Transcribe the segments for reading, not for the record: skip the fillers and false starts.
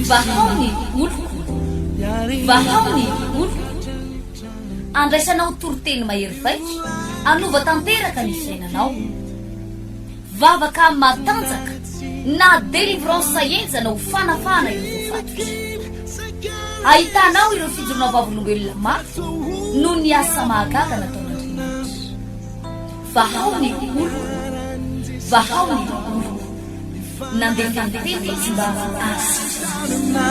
Vahao ny oloko, vahao ny oloko. Andraisanao toriteny mahery vaika, hanova tanteraka ny fiainanao. Vavaka matanjaka na délivrance henjana ho fanafahana ireo voafatotra. Ahitanao ireo fijoroana vavolombelona mafy noho ny asa mahagaga nataon'Andriamanitra. Vahao ny oloko, vahao ny oloko. Nandefa ny teny izy mba hahasitrana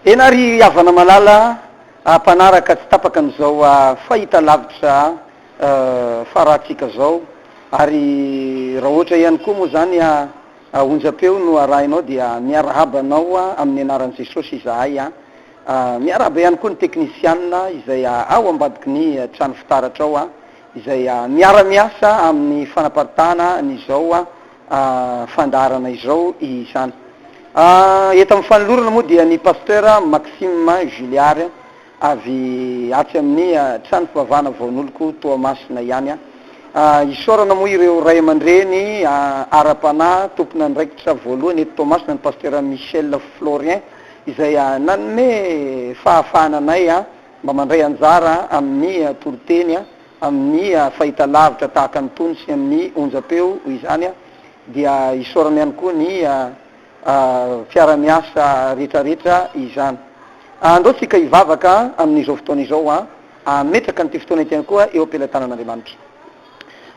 Eny ary havana malala mpanaraka tsy tapaka an'izao fahita lavitra faratsika zao ary raha ohatra ihany koa moa zany onjam-peo no arahinao dia miarahaba anao amin'ny anaran'i Jesosy izahay. Miarahaba ihany koa ny teknisianina izay ao ambadiky ny trano fitaratra ao izay miara-miasa amin'ny fanaparitahana an'izao fandaharana izao izany. Eto amin'ny fanolorana moa dia ny Pasteur Maxime Julliard avy atsy amin'ny trano fivavahana Vaonoloko Toamasina ihany. Isaorana moa ireo ray aman-dreny ara-panahy tompon'andraikitra voalohany eto Toamasina ny Pasteur Michel Florien izay nanome fahafahana anay mba mandray anjara amin'ny toriteny amin'ny fahitalavitra tahaka an'itony sy amin'ny onjam-peo izany dia isaorana ihany koa ny mpiara-miasa rehetrarehetra izany. Andao tsika hivavaka amin'izao fotoana izao hametraka an'ity fotoana ity ihany koa eo am-pelatanan'Andriamanitra.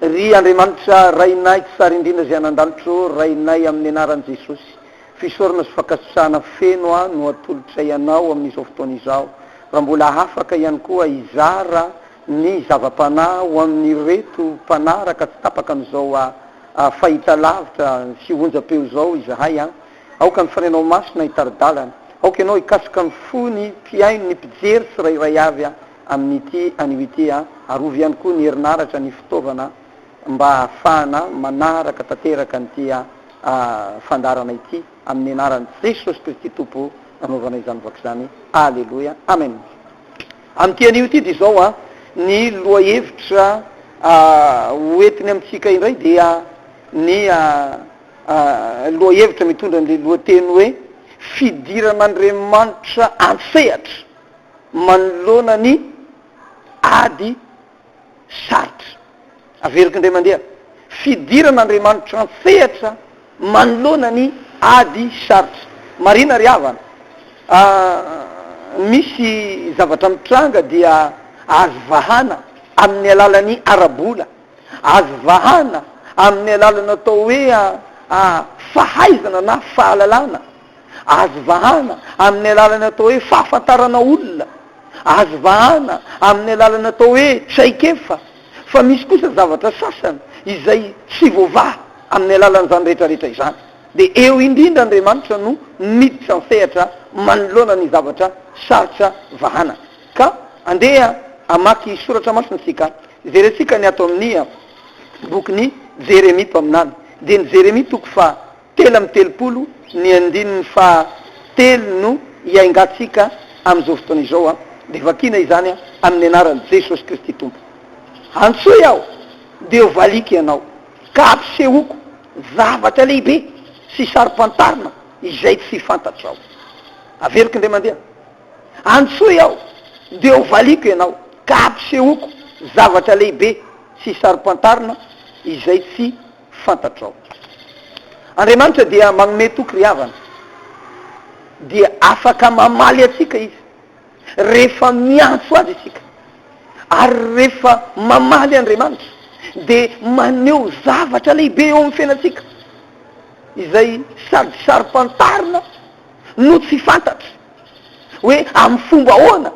Ry Andriamanitra Rainay tsara indrindra izay any an-danitra ô, Rainay amin'ny anaran'i Jesosy, fisaorana sy fankasitrahana feno no atolotray Anao amin'izao fotoana izao, raha mbola afaka ihany koa hizara ny zava-panahy ho amin'ireto mpanaraka tsy tapaka an'izao fahitalavitra sy onjam-peo izao izahay an! Aoka ny Fanahinao Masina hitari-dalana. Aoka Ianao hikasoka ny fo ny mpihaino, ny mpijery tsirairay avy amin'ity anio ity an! Arovy ihany koa ny herinaratra, ny fitaovana mba hahafahana manaraka tanteraka an'ity fandaharana ity amin'ny anaran'i Jesosy Kristy Tompo nanaovana izany vaka izany. Aleloia! Amen! Amin'ity anio ity dia izao an, ny lohahevitra ho entiny amintsika indray dia ny lohahevitra mitondra an'ilay lohateny hoe fidiran'Andriamanitra an-tsehatra manoloana ny ady sarotra. Averiko indray mandeha, fidiran'Andriamanitra an-tsehatra manoloana ny ady sarotra. Marina ry havana, misy zavatra mitranga dia azo vahana amin'ny alalan'ny ara-bola, azo vahana amin'ny alalan'ny atao hoe fahaizana na fahalalana, azo vahana amin'ny alalan'ny atao hoe fahafantarana olona, azo vahana amin'ny alalan'ny atao hoe traikefa, fa misy kosa zavatra sasany izay tsy voavaha amin'ny alalan'izany rehetra rehetra izany. Dia eo indrindra Andriamanitra no miditra an-tsehatra manoloana ny zavatra sarotra vahana. Ka andeha hamaky soratra masina isika. Jerentsika ny ato amin'ny bokin'i Jeremia mpaminany. Dia ny Jeremia toko faha 33 ny andininy faha telo no hiaingantsika amin'izao fotoana izao. Dia vakiana izany amin'ny anaran'i Jesosy Kristy Tompo. Antsoy aho dia ho valiako ianao, ka ampisehoako zavatra lehibe sy saro-pantarina izay tsy fantatrao. Averiko indray mandeha. Antsoy aho dia ho valiako ianao, ka ampisehoako zavatra lehibe sy saro-pantarina izay tsy fantatrao. Andriamanitra dia manome toky ry havana, dia afaka mamaly antsika Izy rehefa miantso Azy isika, ary rehefa mamaly Andriamanitra dia maneho zavatra lehibe eo amin'ny fiainantsika izay sady saro-pantarina no tsy fantatra hoe amin'ny fomba ahoana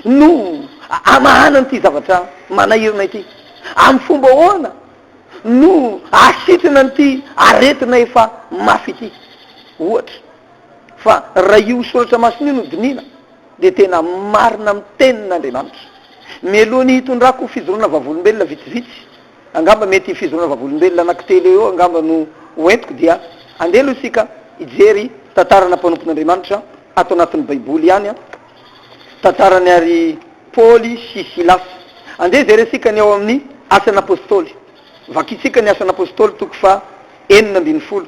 no amahana an'ity zavatra manahirana ity, amin'ny fomba ahoana no ahasitrana an'ity aretina efa mafy ity, ohatra. Fa raha io soratra masina io no dinihina dia tena marina amin'ny tenin'Andriamanitra. Mialoha ny hitondrako fijoroana vavolombelona vitsivitsy, angamba mety fijoroana vavolombelona anankitelo eo eo angamba no ho entiko dia andeha aloha isika. hijery tantarana mpanompon'Andriamanitra ato anatin'ny Baiboly ihany an. Tantarany ary Paoly sy Silasy. Andeha jerentsika ny ao amin'ny Asan'Apostoly. Vakintsika ny Asan'Apostoly toko faha 16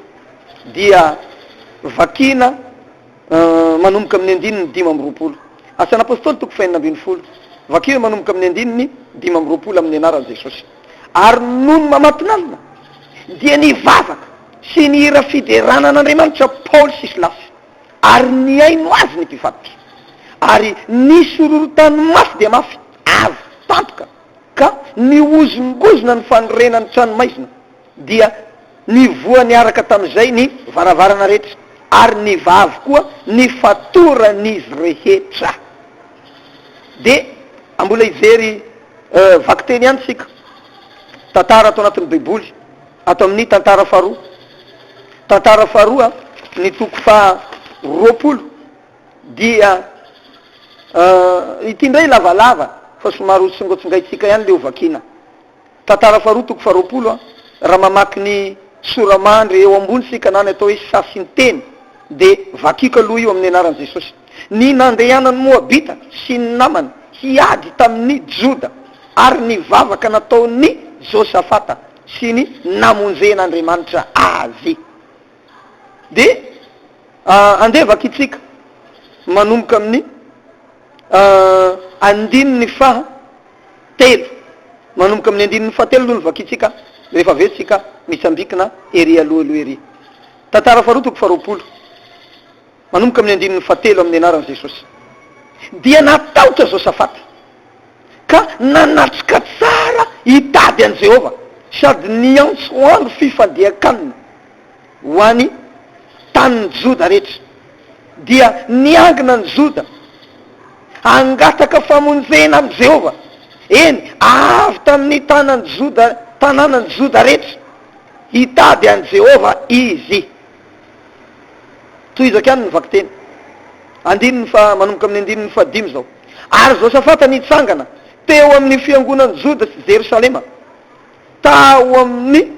dia vakiana manomboka amin'ny andininy 25. Asan'Apostoly toko faha 16. Vakiana manomboka amin'ny andininy 25 amin'ny anaran'i Jesosy. Ary nony mamatonalina dia nivavaka sy nihira fiderana an'Andriamanitra Paoly sy Silasy. Ary nihaino azy ny mpifatotra. Ary nisy horohorontany mafy dia mafy avy tampoka, ka nihozongozona ny fanorenan'ny tranomaizina, dia nivoha niaraka tamin'izay ny varavarana rehetra, ary nivaha avokoa ny fatoran'izy rehetra. Dia mbola hijery vakiteny ihany isika, tantara ato anatin'ny Baiboly. Ato amin'ny tantara faharoa. Tantara faharoa, ny toko faha 20 dia ity indray lavalava fa somary ho tsongatsongaintsika ihany le ho vakiana. Tantara faharoa toko faha 20, raha mamaky ny sora-mandry eo ambony isika na ny atao hoe sasin-teny dia vakiko aloha io amin'ny anaran'i Jesosy. Ny nandehanan'ny Moabita sy ny namany hiady tamin'ny Joda ary ny vavaka nataon'i Josafata sy ny namonjen'Andriamanitra azy. Dia andeha vakintsika manomboka amin'ny andininy faha telo. Manomboka amin'ny andininy fahatelo aloha no vakintsika, rehefa avy eo tsika mitsambikina ery aloha aloha ery. Tantara faharoa toko faha 20. Manomboka amin'ny andininy fahatelo amin'ny anaran'i Jesosy. Dia natahotra Josafata, ka nanatrika tsara hitady an'i Jehovah, sady niantso andro fifadian-kanina ho an'ny tanin'i Joda rehetra. Dia niangona ny Joda hangataka famonjena amin'i Jehovah, eny, avy tamin'ny tanan'i Joda, tanànan'i Joda rehetra, hitady an'i Jehovah izy. Tohizako ihany ny vakiteny. Andininy faha, manomboka amin'ny andininy fahadimy izao. Ary Josafata nitsangana teo amin'ny fiangonan'i Joda sy Jerosalema, tao amin'ny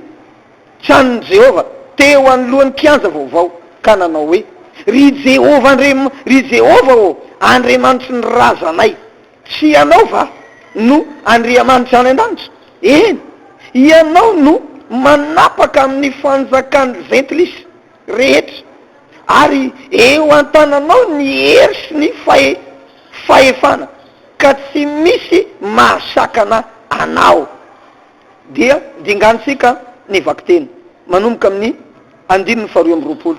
tranon'i Jehovah, teo anoloan'ny kianja vaovao, ka nanao hoe, Ry Jehovah Andriam, ry Jehovah ô, Andriamanitry ny razanay, tsy Ianao va no Andriamanitra any an-danitra? Eny, Ianao no manapaka amin'ny fanjakan'ny jentilisa rehetra, ary eo an-tananao ny hery sy ny fahefana, ka tsy misy mahasakana anao. Dia dinganintsika ny vakiteny, manomboka amin'ny andininy faharoa amby 20.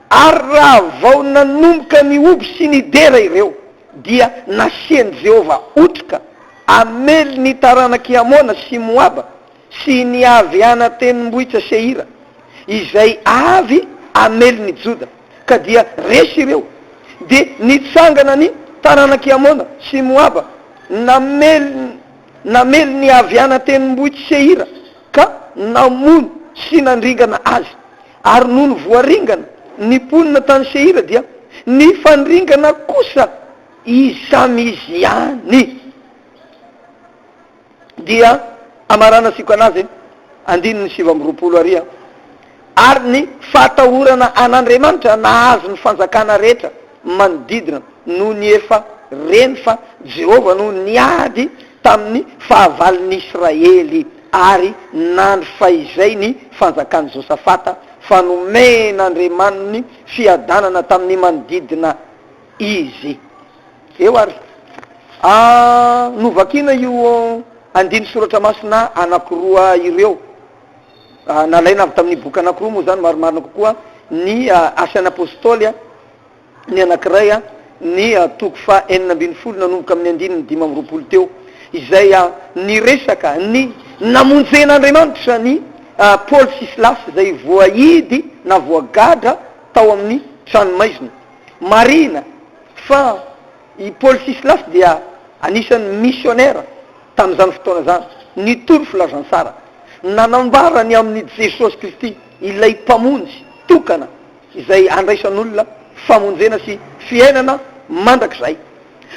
Ary raha vao nanomboka nihoby sy nidera ireo, dia nasian'i Jehovah otrika hamely ny taranak'i Amona sy Moaba sy ny avy any an-tendrombohitra Seira, izay avy hamely ny Joda, ka dia resy ireo. Dia nitsangana ny taranak'i Amona sy Moaba, namely namely ny avy any an-tendrombohitr'i Seira, ka namono sy nandringana azy. Ary nony voaringana ny mponina tany Seira dia nifandringana kosa izy samy izy ihany. Dia hamarana asiko anazy andininy 29 ary Ary ny fahatahorana an'Andriamanitra nahazo ny fanjakana rehetra manodidina nony efa reny fa Jehovah no niady tamin'ny fahavalon'Israely ary nandry fahizay ny fanjakan'i Josafata, fa nomen'Andriamaniny fiadanana tamin'ny manodidina izy. Eo ary, a novakina io andin'ny soratra masina anankiroa ireo, nalaina avy tamin'ny boky anankiroa moa izany marimarina kokoa, ny Asan'ny Apostoly, ny anankiray ny toko faha 16 nanomboka amin'ny andininy 25 teo, izay niresaka ny namonjen'Andriamanitra ny Paoly sy Silasy izay voahidy na voagadra tao amin'ny tranomaizina. Marihina fa i Paoly sy Silasy dia anisan'ny misionera tamin'izany fotoana izany, nitory filazantsara, nanambara ny amin'i Jesosy Kristy, ilay Mpamonjy tokana izay andraisan'olona famonjena sy fiainana mandrakizay.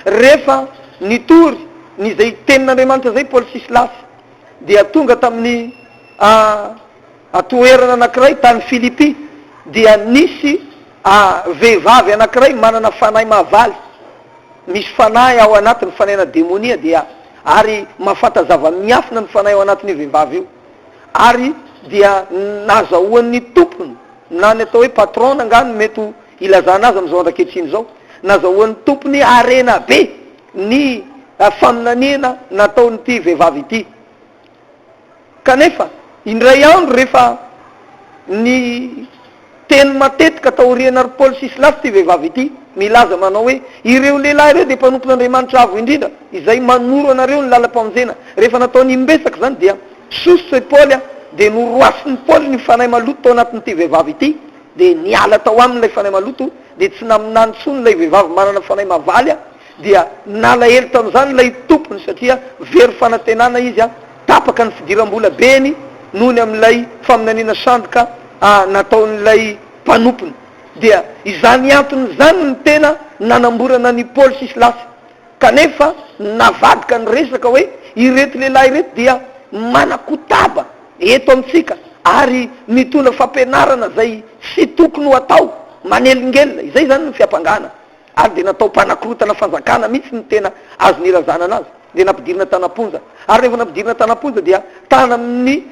Rehefa nitory ny izay tenin'Andriamanitra izay Paoly sy Silasy dia tonga tamin'ny a toerana anankiray tany Filipy. dia nisy vehivavy anankiray manana fanahy mahavaly, misy fanahy ao anatiny, fanahy-na demonia dia ary mahafanta zava-miafina ny fanahy ao anatin'io vehivavy io. Ary dia nazahoan'ny tompony, na ny atao hoe patron angaha no mety ho ilazana azy amin'izao andro ankehitriny izao, nazahoan'ny tompony harena be ny faminaniana nataon'ity vehivavy ity. Kanefa, indray andro rehefa niteny matetika taoriana ry Paoly sy Silasy ity vehivavy ity, milaza manao hoe, Ireo lehilahy ireo dia mpanompon'Andriamanitra Avo Indrindra, izay manoro anareo ny lalam-pamonjena. Rehefa nataony imbetsaka izany, dia sosotra i Paoly, dia noroasin'i Paoly ny fanahy maloto tao anatin'ity vehivavy ity, dia niala tao aminy ilay fanahy maloto, dia tsy naminany intsony ilay vehivavy manana fanahy mahavaly, dia nalahelo tamin'izany ilay tompony satria very fanantenana izy, tapaka ny fidiram-bola beny noho ny amin'ilay faminaniana sandoka nataon'ilay mpanompony. Dia izany antony izany no tena nanamborana an'i Paoly sy Silasy. Kanefa navadika ny resaka hoe ireto lehilahy ireto dia manakotaba eto amintsika ary mitondra fampianarana izay tsy tokony ho atao, manelingelina. Izay izany no fiampangana. Ary dia natao mpanakorotana fanjakana mihitsy no tena azo nilazana anazy. Dia nampidirina tany am-ponja. Ary rehefa nampidirina tany am-ponja dia tany amin'ny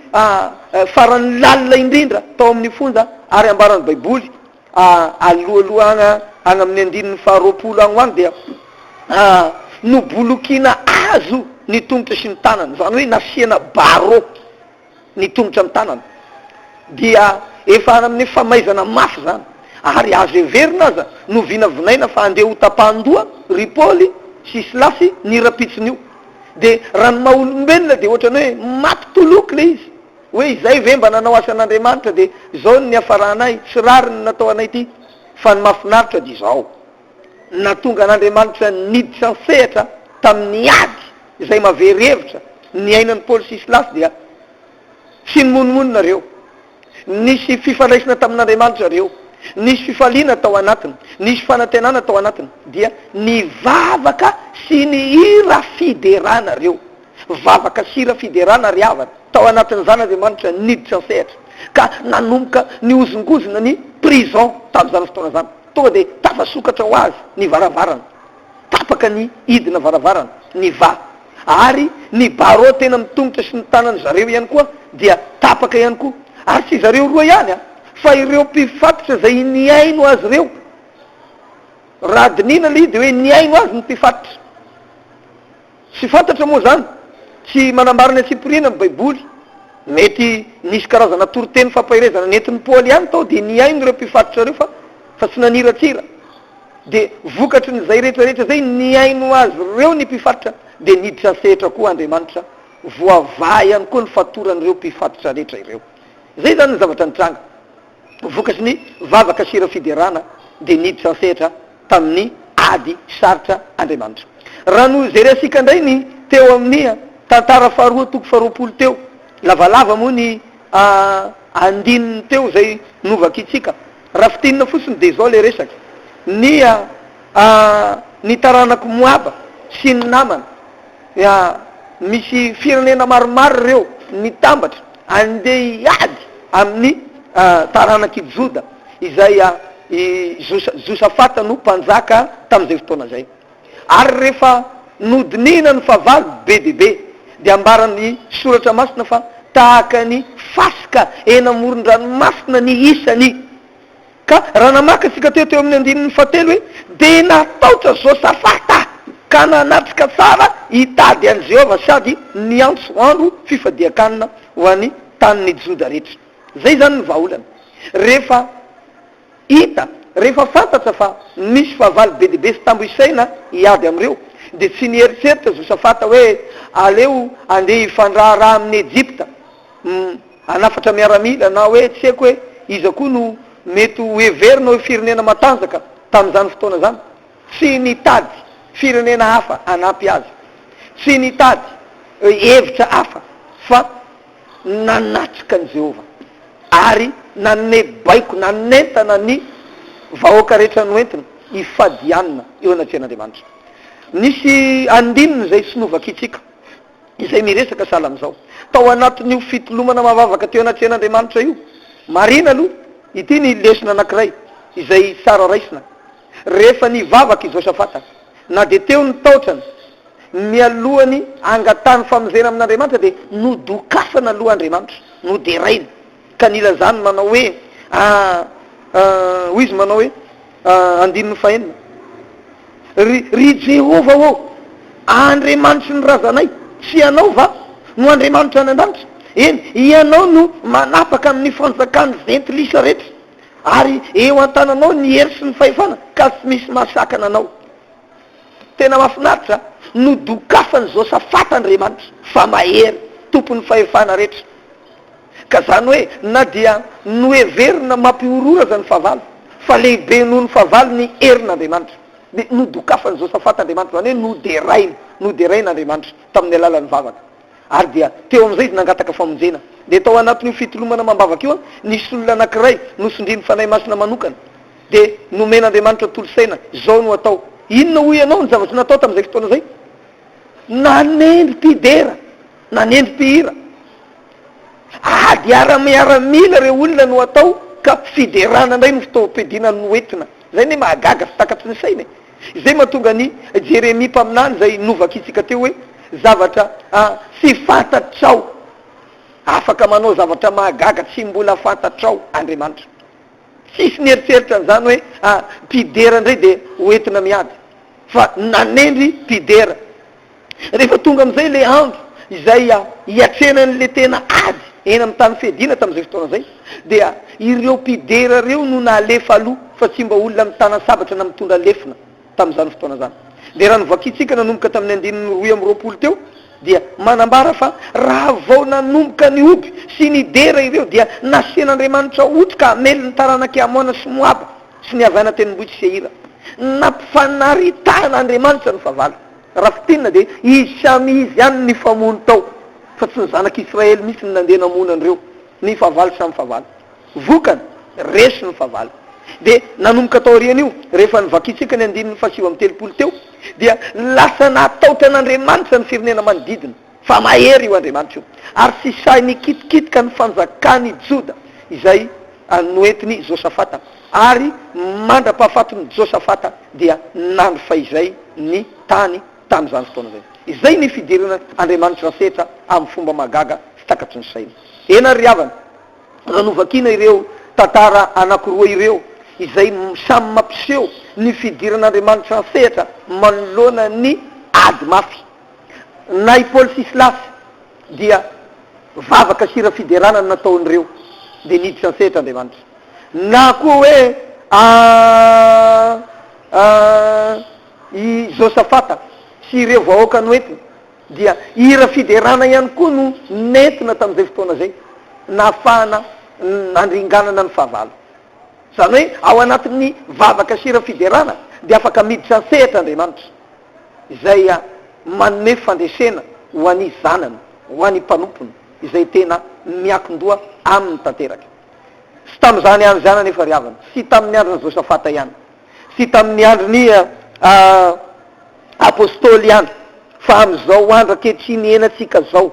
farany lalina indrindra tao amin'ny fonja ary ambaran'ny Baiboly alohaloha any any amin'ny andininy faharoapolo any ho any dia nobolokiana hazo ny tongotra sy ny tanana, izany hoe nasiana barreau ny tongotra amin'ny tanana, dia efa any amin'ny famaizana mafy izany, ary azo heverina aza novinavinaina fa handeha ho tapahan-doha ry Paoly sy Silasy ny rampitson'io. Dia raha ny maha olombelona dia ohatran'ny hoe maty toloky ilay izy, hoe izay ve mba nanao asan'Andriamanitra dia izao no niafaranay, tsy rariny ny natao anay ity. Fa ny mahafinaritra dia izao, nahatonga an'Andriamanitra niditra an-tsehatra tamin'ny ady izay mahavery hevitra niainan'i Paoly sy Silasy dia tsy nimonomonona ireo. Nisy fifandraisana tamin'Andriamanitra ireo, nisy fifaliana tao anatiny, nisy fanantenana tao anatiny, dia nivavaka sy nihira fiderana ireo. Vavaka sy hira fiderana ry havana, tao anatin'izany Andriamanitra niditra an-tsehatra, ka nanomboka nihozongozona ny prison tamin'izany fotoana izany. Tonga dia tafasokatra ho azy ny varavarana. Tapaka ny hidina varavarana, ny va. Ary ny barreau tena amin'ny tongotra sy ny tanan'ny zareo ihany koa dia tapaka ihany koa. Ary tsy zareo roa ihany an, fa ireo mpifatotra izay nihaino azy ireo. Raha dinihina ilay izy dia hoe nihaino azy ny mpifatotra. Tsy fantatra moa izany, tsy manambara ny antsipiriany ny Baiboly. Mety nisy karazana toriteny fampaherezana nentin'i Paoly ihany tao dia nihaino ireo mpifatotra ireo fa fa tsy naniratsira. Dia vokatry ny izay rehetra rehetra izay nihaino azy ireo ny mpifatotra dia niditra an-sehatra koa Andriamanitra, voavaha ihany koa ny fatoran'ireo mpifatotra rehetra ireo. Izay izany ny zavatra nitranga. Vokatry ny vavaka sy ireo fiderana dia niditra an-sehatra tamin'ny ady sarotra Andriamanitra. Raha nojerentsika indray ny teo amin'ny tantara faharoa toko faharoapolo teo, lavalava moa ny andininy teo izay novakintsika. Raha fintinina fotsiny dia izao ilay resaka, ny ny taranak'i Moaba sy ny namany, misy firenena maromaro ireo nitambatra handeha hiady amin'ny taranak'i Joda, izay i Josafata no mpanjaka tamin'izay fotoana izay. Ary rehefa nodinihina ny fahavalo be dia be, dia ambaran'ny Soratra Masina fa tahaka ny fasika eny amoron-dranomasina ny isany. Ka raha namaky isika teo teo amin'ny andininy fahatelo hoe, Dia natahotra Josafata ka nanatrika tsara hitady an'i Jehovah sady niantso andro fifadian-kanina ho an'ny tanin'i Joda rehetra. Izay izany ny vahaolana. Rehefa. Hita, rehefa fantatra fa misy fahavalo be dia be sy tambo isaina hiady amin'ireo, dia tsy nieritreritra Josafata hoe aleo andeha hifandraharaha amin'i Ejipta, hanafatra miaramila, na hoe tsy haiko hoe iza koa no mety ho heverina hoe firenena matanjaka tamin'izany fotoana izany. Tsy nitady firenena hafa hanampy azy, tsy nitady hevitra hafa, fa nanatrika an'i Jehovah, ary nanome baiko, nanentana ny vahoaka rehetra noentiny hifady hanina eo anatrehan'Andriamanitra. Nisy andininy izay tsy novakintsika, izay miresaka sahala amin'izao. Tao anatin'io fitolomana mavavaka teo anatrehan'Andriamanitra io, marina aloha. Ity ny lesona anankiray izay tsara raisina, Rehefa nivavaka i Josafata, na dia teo ny taotrany, mialohan'ny hangatahany famonjena amin'Andriamanitra dia nodokafana aloha Andriamanitra, noderainy, ka nilazany manao hoe, hoy izy manao hoe, andininy fahenina, Ry, ry Jehovah ô, Andriamanitry ny razanay, tsy Ianao va no Andriamanitra any an-danitra? Eny, Ianao no manapaka amin'ny fanjakan'ny jentilisa rehetra, ary eo an-tananao ny hery sy ny fahefana, ka tsy misy mahasakana Anao. Tena mahafinaritra, nodokafan'i Josafata Andriamanitra, fa mahery, tompon'ny fahefana rehetra. Ka zany hoe na dia noheverina mampihorohoro aza ny fahavalo, fa lehibe noho ny fahavalo ny herin'Andriamanitra. Dia nodokafan'i Josafata Andriamanitra, izany hoe noderainy, noderaina Andriamanitra tamin'ny alalan'ny vavaka. Ary dia teo amin'izay izy nangataka famonjena. Dia tao anatin'io fitolomana amam-bavaka io, nisy olona anankiray nosondrian'ny Fanahy Masina manokana. Dia nomen'Andriamanitra tolo-saina, izao no atao. Inona hoy ianao ny zavatra natao tamin'izay fotoana izay? Nanendry mpidera, nanendry mpihira. Ady ara-miaramila ireo olona no atao ka fiderana indray no fitaovam-piadiana noentina. Izay anie mahagaga sy takatry ny saina e! Izay mahatonga an'i Jeremia mpaminany izay novakintsika teo hoe zavatra tsy fantatrao, afaka manao zavatra mahagaga tsy mbola fantatrao Andriamanitra. Tsisy nieritreritra an'izany hoe mpidera indray dia hoentina miady fa nanendry mpidera. Rehefa tonga amin'izay ilay andro izay hiatrehana an'ilay tena ady eny amin'ny tany fiadiana tamin'izay fotoana izay dia ireo mpidera ireo no nalefa aloha fa tsy mba olona mitana sabatra na mitondra lefona tamin'izany fotoana izany. Dia raha novakintsika nanomboka tamin'ny andininy 22 teo dia manambara fa raha vao nanomboka nihoby sy nidera ireo dia nasian'Andriamanitra otrika ka hamely ny taranak'i Amona sy Moaba sy ny avy any an-tendrombohitr'i Seira. Nampifanaritahana Andriamanitra ny fahavalo. Raha fintinina dia izy samy izy ihany no nifamono tao fa tsy ny zanak'Israely mihitsy no nandeha namono an'ireo, ny fahavalo samy fahavalo. Vokany, resy ny fahavalo. Dia nanomboka taorian'io, rehefa novakintsika ny andininy faha-39 teo, dia lasa natahotra an'Andriamanitra ny firenena manodidina, fa mahery io Andriamanitra io, ary tsy sahy nikitikitika ny fanjakan'i Joda izay noentin'i Josafata, ary mandra-pahafatin'i Josafata dia nandry fahizay ny tany tamin'izany fotoana izay. Izay ny fidirana Andriamanitra an-sehatra amin'ny fomba mahagaga tsy takatry ny saina. Eny ary ry havana, Raha novakiana ireo tantara anankiroa ireo, izay samy mampiseho ny fidiran'Andriamanitra an-tsehatra manoloana ny ady mafy, na i Paoly sy Silasy dia vavaka sy hira fiderana no nataon'ireo, dia niditra an-tsehatra Andriamanitra. Na koa hoe i Josafata sy ireo vahoaka noentiny dia hira fiderana ihany koa no nentina tamin'izay fotoana izay nahafahana nandringanana ny fahavalo. Izany hoe ao anatin'ny vavaka sy hira fiderana dia afaka miditra an-tsehatra Andriamanitra izay manome fandresena ho an'ny zanany, ho an'ny mpanompony izay tena miankin-doha aminy tanteraka. Tsy tamin'izany andro izany anefa ry havana, tsy tamin'ny andron'i Josafata ihany. Tsy tamin'ny andron'ny Apostoly ihany, fa amin'izao andro ankehitriny iainantsika izao,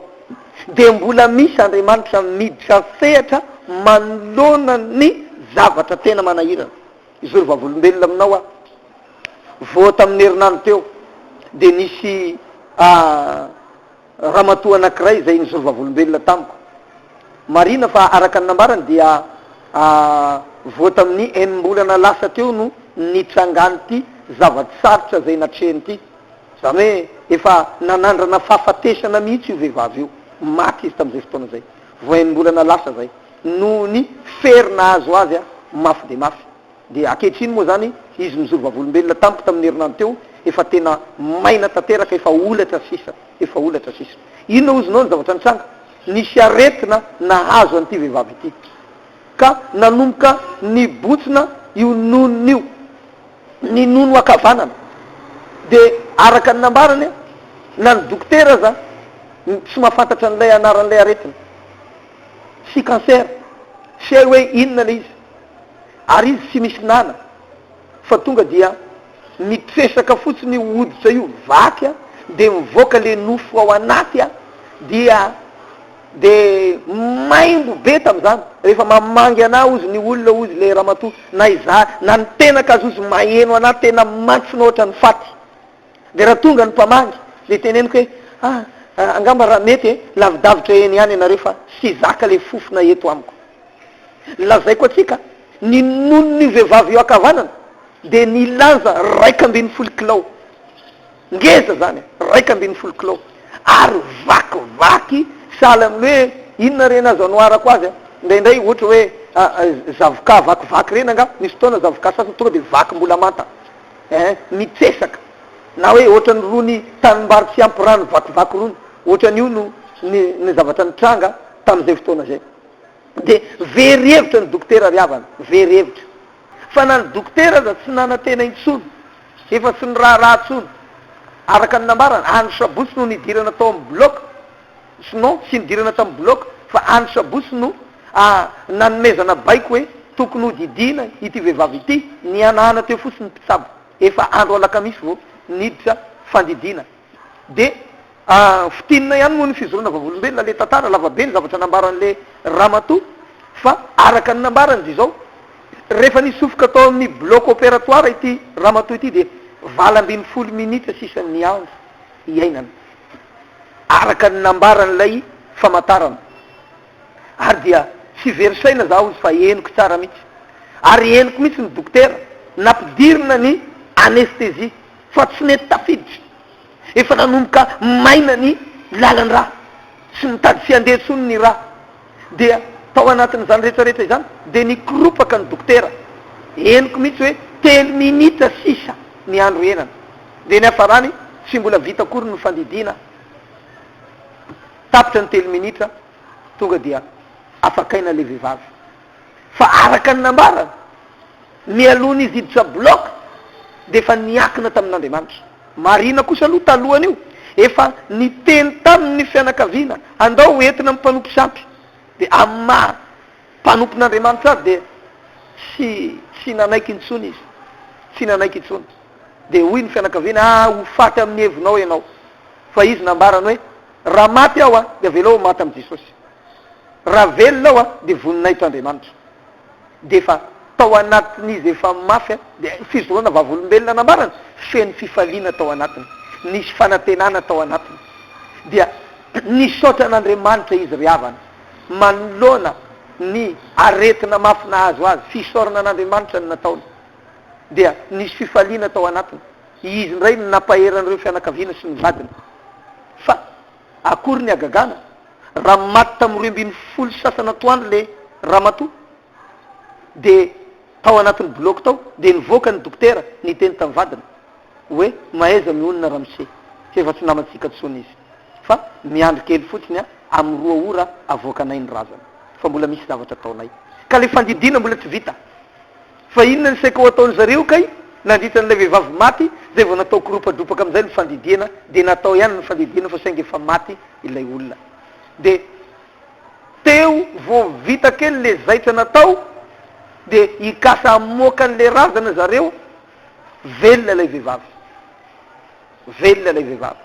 dia mbola misy Andriamanitra miditra an-tsehatra manoloana ny zavatra tena manahirana. Hijoro vavolombelona aminao aho, vao tamin'ny herinandro teo dia nisy Ramatoa anankiray izay nijoro vavolombelona tamiko. Marihina fa araka ny nambarany dia vao tamin'ny enim-bolana lasa teo no nitrangan'ity zava-tsarotra izay natrehiny ity. Izany hoe efa nanandrana fahafatesana mihitsy io vehivavy io. Maty izy tamin'izay fotoana izay. Vao enim-bolana lasa izay. Noho ny fery nahazo azy mafy dia mafy. Dia ankehitriny moa izany izy nijoro vavolombelona tamiko tamin'ny herinandro teo, efa tena maina tanteraka, efa holatra sisa, efa holatra sisa. Inona hozy nao ny zavatra nitranga? Nisy aretina nahazo an'ity vehivavy ity, ka nanomboka nibontsina io nonony io, ny nono ankavanana. Dia araka ny nambarany, na ny dokotera aza tsy mahafantatra an'ilay anaran'ilay aretina, tsy cancer, tsy hay hoe inona ilay izy. Ary izy tsy misy nana fa tonga dia mitresaka fotsiny io hoditra io vaky a, dia mivoaka le nofo ao anaty a, dia. De maimbo be tamin'izany, rehefa mamangy anah ozy ny olona ozy le ramatoa na izaho na ny tenako aza ozy maheno anah tena mantsina ohatran'ny faty. De raha tonga ny mpamangy de teneniko hoe ah angamba raha mety e, lavidavitra eny ihany ianareo fa tsy zaka le fofona eto amiko. Lazaiko antsika, ny nonon'io vehivavy io ankavanana dia nilanja 11 kilao. Ngeza zany e, 11 kilao. Ary vakivaky sahala amin'ny hoe inona ireny azo anoharako azy a, indraindray ohatra hoe zavoka vakivaky ireny angaha, misy fotoana zavoka sasany tonga dia vaky mbola manta eh, mitsesaka, na hoe ohatran'irony tanimbary tsy ampy rano vakivaky irony, ohatran'io no ny ny zavatra nitranga tamin'izay fotoana izay. Dia very hevitra ny dokotera ry havana, very hevitra. Fa na ny dokotera aza tsy nanantena intsony, efa tsy niraharaha intsony. Araka ny nambarany, andro sabotsy no nidirana tao amin'ny bloc, sinon tsy nidirana tamin'ny bloc fa andro sabotsy no nanomezana baiko hoe tokony hodidiana ity vehivavy ity, nihanahana teo fotsiny ny mpitsabo. Efa andro alakamisy vao niditra fandidiana. Dia Fintinina ihany moa ny fijoroana vavolombelona le tantara, lava be ny zavatra nambaran'le ramatoa fa araka ny nambarany dia izao, rehefa nisofoka tao amin'ny bloc opératoire ity ramatoa ity dia 18 minitra sisa ny andro iainana, araka ny nambaran'ilay famantarana, ary dia tsy very saina za hozy fa henoko tsara mihitsy, ary henoko mihitsy ny dokotera nampidirina ny anesthésie fa tsy nety tafiditra. Efa nanomboka maina ny lalan-drà, tsy mitady tsy handeha intsony ny rà. Dia tao anatin'izany rehetra rehetra izany dia nikoropaka ny dokotera. Henoko mihitsy hoe telo minitra sisa ny andro iainana. Dia niafarany tsy mbola vita akory ny fandidiana. Tapitra ny telo minitra, tonga dia afak'aina ilay vehivavy. Fa araka ny nambarany, mialoha n'izy hiditra bloc dia efa niankina tamin'Andriamanitra. Marina kosa aloha talohan'io, efa niteny taminy ny fianakaviana, andao ho entina amin'ny mpanompo sampy. Dia amin'ny maha mpanompon'Andriamanitra azy dia tsy tsy nanaiky intsony izy, tsy nanaiky intsony. Dia hoy ny fianakaviana, ah ho faty amin'ny hevinao ianao. Fa izy nambarany hoe, raha maty aho dia avelao ho maty amin'i Jesosy. Raha velona aho dia voninahitr'Andriamanitra. Dia efa tao anatin'izy efa mafy dia fijoroana vavolombelona nambarany, feno fifaliana tao anatiny, nisy fanantenana tao anatiny. Dia nisaotra an'Andriamanitra izy ry havana, manoloana ny aretina mafy nahazo azy, fisaorana an'Andriamanitra no nataony. Dia nisy fifaliana tao anatiny. Izy indray no nampahery an'ireo fianakaviana sy ny vadiny. Fa akory ny hagagana Raha maty tamin'ny 12 sasany atoandro le ramatoa de tao anatin'ny bloc tao de nivoaka ny dokotera niteny tamin'ny vadiny hoe mahaiza mionona ramose fa efa tsy namantsika tsony izy fa miandry kely fotsiny a amin'ny roa ora avoakanay ny razana fa mbola misy zavatra ataonay ka le fandidiana mbola tsy vita fa inona ny saika ho ataon'zareo kay nandritra an'ilay vehivavy maty zay vao natao koropadropaka amin'izay ny fandidiana de natao ihany ny fandidiana fa saingy efa maty ilay olona de teo vao vita kely le zaitra natao de hikasa hamoaka an'le razana zareo, velona ilay vehivavy, velona ilay vehivavy,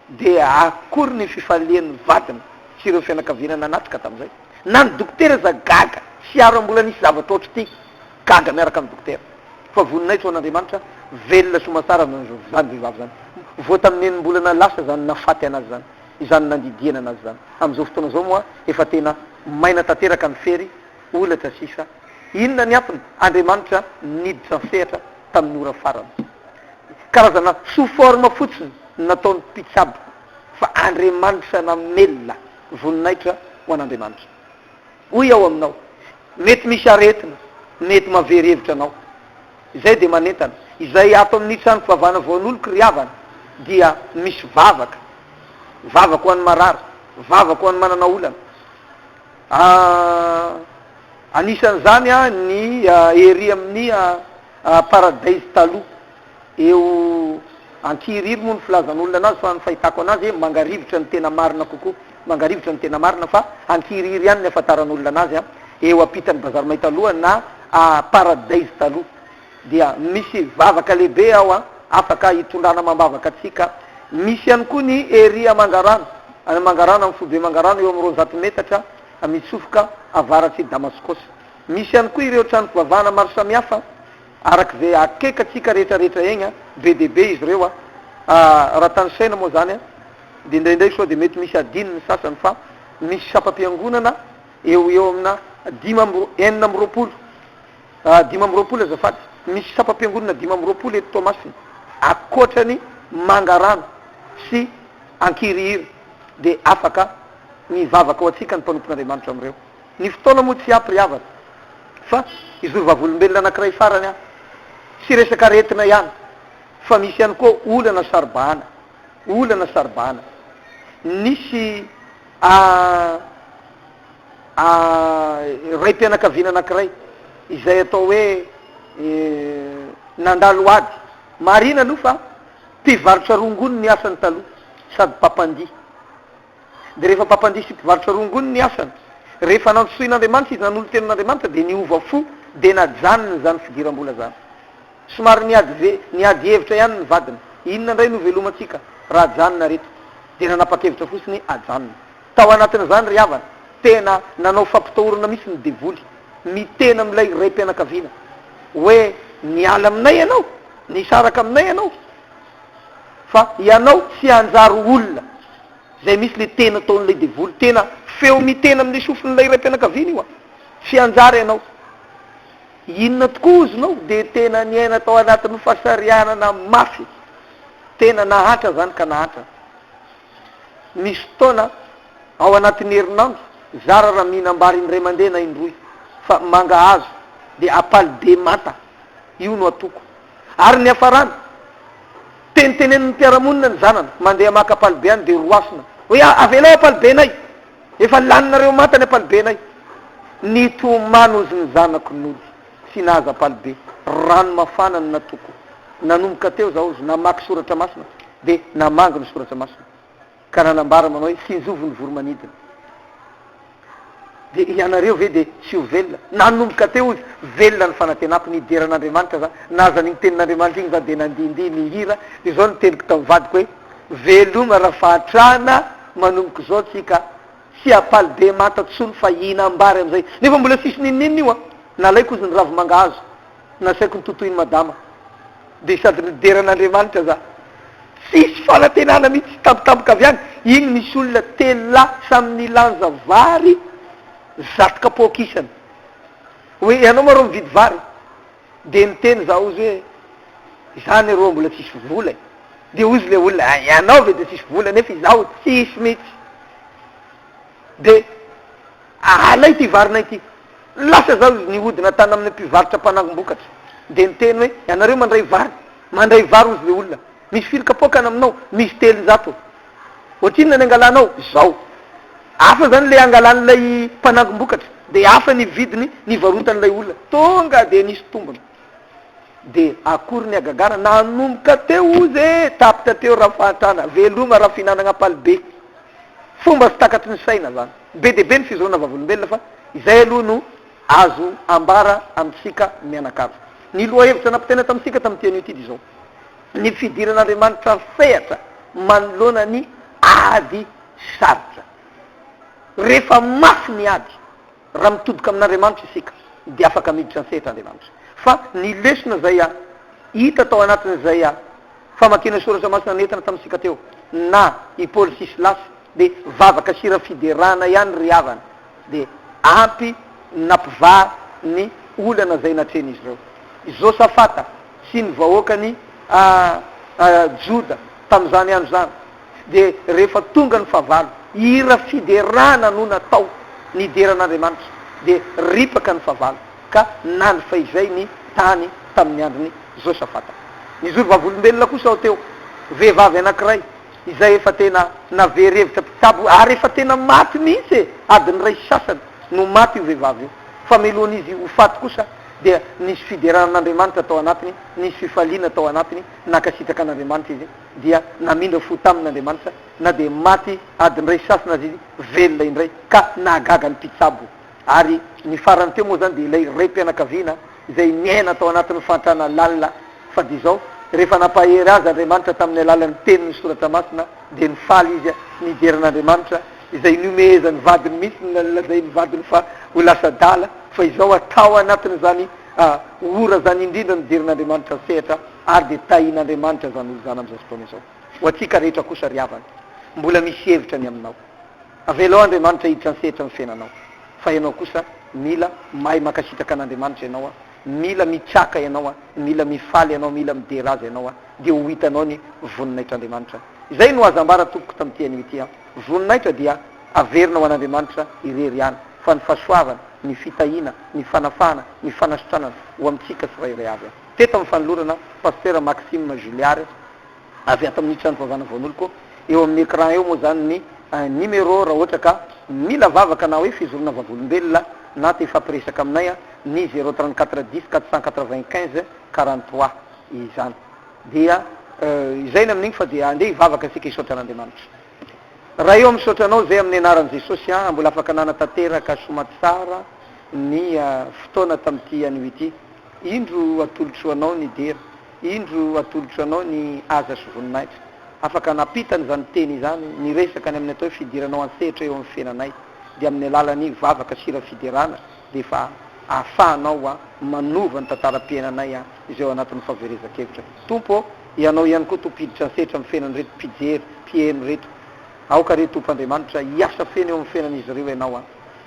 de akory ny fifalian'ny vadiny sy ireo fianakaviana nanatrika tamin'izay, na ny dokotera aza gaga, tsy ary mbola nisy zavatra ohatr'ity, gaga miaraka amin'ny dokotera. Fa voninahitra ho an'Andriamanitra, velona soamatsara zany vehivavy zany. Vao tamin'ny enim-bolana lasa zany nafaty anazy zany, izany nandidiana anazy zany. Amin'izao fotoana izao moa efa tena maina tanteraka ny fery, holatra sisa. Inona ny antony? Andriamanitra niditra an-sehatra tamin'ny ora farany. Karazana sous forme fotsiny no nataon'ny mpitsabo fa Andriamanitra namelona. Voninahitra ho an'Andriamanitra. Hoy aho aminao, mety misy aretina, mety mahavery hevitra anao. Izay dia manentana. Izay ato amin'ny trano fivavahana voanoloko ry havana dia misy vavaka. Vavaka ho an'ny marary, vavaka ho an'ny manana olana. Anisan'izany ny ery amin'ny Paradise taloha. Eo Ankirihiry moa ny filazan'olona anazy fa ny fahitako anazy Mangarivotra no tena marina kokoa. Mangarivotra no tena marina fa Ankirihiry ihany ny afantaran'olona anazy an. Eo ampitan'ny Bazary May taloha na Paradise taloha. Dia misy vavaka lehibe ao an, afaka hitondrana amam-bavaka antsika. Misy ihany koa ny ery Mangarano. Any Mangarano, amin'ny foibe Mangarano, eo amin'ny 200 metatra mitsofoka avaratr'i Damaskosy. Misy ihany koa ireo trano fivavahana maro samihafa, araka izay akekantsika rehetra rehetra egny, be dia be izy ireo. Raha tanisaina moa izany dia indraindray sao dia mety misy adino ny sasany fa misy sampam-piangonana eo ho eo amina dimy amby 26, 25 azafady, misy sampam-piangonana 25 eto Toamasina, ankoatra ny Mangarano sy Ankirihiry dia afaka mivavaka ho antsika ny mpanompon'Andriamanitra amin'ireo. Ny fotoana moa tsy ampy ry havana fa hijoro vavolombelona anankiray farany aho. Tsy resaka aretina ihany fa misy ihany koa olana saro-bahana, olana saro-bahana. Nisy a a raim-pianakaviana anankiray izay atao hoe nandalo ady. Marina aloha fa Mpivarotra rongony ny asany taloha sady mpampandihy. Dia rehefa mpampandihy sy mpivarotra rongony ny asany, rehefa nantsoin'Andriamanitra izy nanolo-tena an'Andriamanitra dia niova fo dia najanony izany fidiram-bola izany. Somary niady ve, niady hevitra ihany ny vadiny, inona indray no velomantsika raha ajanona reto? Dia nanapa-kevitra fotsiny ajanona. Tao anatin'izany ry havana, tena nanao fampitahorana mihitsy ny devoly, miteny amin'ilay raim-pianakaviana hoe niala aminay ianao, Nisaraka aminay ianao fa ianao tsy hanjary olona. Zay mihitsy le tena ataon'ilay devoly, tena feo miteny amin'ilay sofin'ilay raim-pianakaviana io a! Tsy hanjary ianao. Inona tokoa ozinao? Dia tena niaina tao anatin'ny fasarianana mafy. Tena nahantra zany ka nahantra. Misy fotoana ao anatin'ny herinandro, zara raha mihinam-bary indray mandeha na indroy, fa mangahazo dia ampalibe manta. Io no atoko. Ary ny niafarany, tenitenenin'ny mpiara-monina ny zanany, mandeha maka ampalibe any dia roasina, hoe avelao ampalibenay! Efa laninareo manta ny ampalibenay! Nitomany ozy ny zanako nody, tsy nahazo ampalibe, rano mafana no natoko. Nanomboka teo zaho ozy namaky soratra masina, dia namangy ny soratra masina. Ka nanambara manao hoe, Tsinjovy ny voro-manidina. Dia ianareo ve dia tsy ho velona? Nanomboka teo izy, velona ny fanantenako, nidera an'Andriamanitra za, nahazo an'igny tenin'Andriamanitra igny za dia nandihindihy nihira, dia izao no teniko tamin'ny vadiko hoe, veloma rafahatrana, manomboka izao tsika tsy hapaly be manta tsony fa hihinam-bary amizay, nefa mbola tsisy n'inon'inona io an, nalaiko ozy ny ravi-mangahazo, nasaiko nototoin'i madama. Dia sady nidera an'Andriamanitra za. Tsisy fanantenana mihitsy, tampotampoka avy any, iny nisy olona telo lahy samy nilanja vary zato kapoaka isany. Hoe ianao ma rô mividy vary? Dia niteny za ozy hoe, izaho anie rô mbola tsisy vola e. Dia ozy le olona, ah ianao ve dia tsisy vola nefa izaho tsisy mihitsy. Dia alay ity varinay ity. Lasa zaho izy nihodina tany amin'ny mpivarotra mpanangom-bokatra. Dia niteny hoe, ianareo mandray vary? Mandray vary hozy ilay olona. Misy firy kapoaka any aminao? Misy 300. Ohatrinona ny angalanao? Izao. Hafa izany ilay angalan'ilay mpanangom-bokatra. Dia hafa ny vidiny nivarotan'ilay olona. Tonga dia nisy tombony. Dia akory ny hagagana, nanomboka teo hozy e! Tapitra teo rafahatrana. Veloma rafihinanagna ampalibe. Fomba tsy takatry ny saina zany. Be dia be ny fijoroana vavolombelona fa izay aloha no azo ambara amintsika mianakavy. Ny lohahevitra nampitaina tamintsika tamin'ity anio ity dia izao, Ny fidiran'Andriamanitra an-sehatra manoloana ny ady sarotra. Rehefa mafy ny ady, raha mitodika amin'Andriamanitra isika dia afaka miditra an-tsehatra Andriamanitra. Fa ny lesona izay hita tao anatin'izay famakiana soratra masina nentina tamintsika teo, na i Paoly sy Silasy dia vavaka sy hira fiderana ihany ry havana dia ampy nampivaha ny olana izay natrehin'izy ireo. I Josafata sy ny vahoakan'i Joda tamin'izany andro izany dia rehefa tonga ny fahavalo, hira fiderana no natao nidera an'Andriamanitra dia ripaka ny fahavalo ka nandry fahizay ny tany tamin'ny andron'i Josafata. Nijoro vavolombelona kosa aho teo, vehivavy anankiray izay efa tena navery hevitra mpitsabo ary efa tena maty mihitsy e! Adiny iray sy sasany no maty io vehivavy io. Fa mialohan'izy ho faty kosa dia nisy fiderana an'Andriamanitra tao anatiny, nisy fifaliana tao anatiny, nankasitraka an'Andriamanitra izy, dia namindra fo taminy Andriamanitra, na dia maty adiny iray sy sasany aza izy, velona indray, ka nahagaga ny mpitsabo. Ary ny farany teo moa izany dia ilay raim-pianakaviana izay niaina tao anatin'ny fahantrana lalina fa dia izao. Rehefa nampahery azy Andriamanitra tamin'ny alalan'ny tenin'ny Soratra Masina dia nifaly izy nidera an'Andriamanitra izay nihomehezan'ny vadiny mihitsy no nolazain'ny vadiny fa ho lasa adala fa izao atao anatin'izany ora izany indrindra no derin'Andriamanitra an-tsehatra ary dia tahin'Andriamanitra izany olo izany amin'izao fotoana izao. Ho antsika rehetra kosa ry havana, mbola misy hevitra ny aminao. Avelao Andriamanitra hiditra an-tsehatra amin'ny fiainanao. Fa ianao kosa mila mahay mankasitraka an'Andriamanitra ianao a, mila mitraka ianao a, mila mifaly ianao, mila midera Azy ianao a, dia ho hitanao ny voninahitr'Andriamanitra. Izay no azo ambara tompoko tamin'ity anio ity a. Voninahitra dia averina ho an'Andriamanitra irery ihany, fa ny fahasoavana, ny fitahiana, ny fanafahana, ny fanasitranana ho amintsika tsirairay avy a. Teto amin'ny fanolorana, Pasitera Maxime Juliard. Avy ato amin'ny trano fivavahana voanoloko eo amin'ny écran eo moa izany ny numéro raha ohatra ka mila vavaka na hoe fizorona vavolombelona na te hifampiresaka aminay ny zéro 34 10 495 43 izany dia izay ny amin'igny fa dia andeha hivavaka isika hisaotra an'Andriamanitra. Ray ô misaotra anao izay amin'ny anaran'i Jesosy a mbola afaka nanatanteraka soamatsara ny fotoana tamin'ity anio ity. Indro atolotro anao ny dera. Indro atolotro anao ny haja sy voninahitra. Afaka nampitana izany teny izany, niresaka ny amin'ny atao hoe fidiranao an-tsehatra eo amin'ny fiainanay, dia amin'ny alalan'ny vavaka sy hira fiderana dia efa ahafahanao manova ny tantaram-piainanay izay ao anatin'ny fahaverezan-kevitra. Tompo ô, Ianao ihany koa Tompo hiditra an-tsehatra amin'ny fiainan'ireto mpijery, mpiheno ireto. Aoka re Tompo Andriamanitra hiasa feno eo amin'ny fiainan'izy ireo Ianao.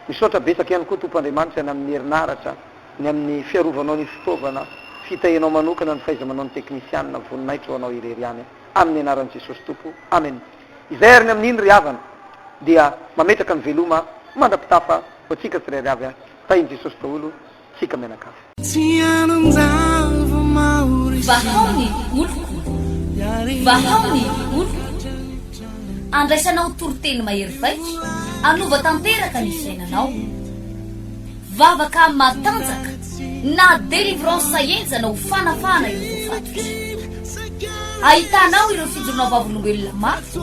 Misaotra betsaka ihany koa Tompo Andriamanitra ny amin'ny herinaratra. Ny amin'ny fiarovanao ny fitaovana, fitahianao manokana ny fahaiza-manao ny teknisianina, voninahitra ho anao irery ihany, amin'ny anaran'i Jesosy Tompo, Amen. Izay ary ny amin'iny ry havana, dia mametraka ny veloma mandra-pitafa ho antsika tsirairay avy, tahin'i Jesosy daholo tsika mianakavy. Vahao ny oloko, vahao ny oloko. Andraisanao toriteny mahery vaika, hanova tanteraka ny fiainanao. Vavaka matanjaka na délivrance henjana ho fanafahana ireo voafatotra. Ahitanao ireo fijoroana vavolombelona mafy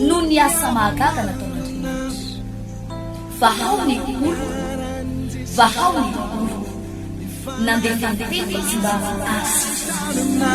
noho ny asa mahagaga nataon'Andriamanitra. Vahao ny oloko, vahao ny oloko. Nandefa ny teny izy mba hahasitrana.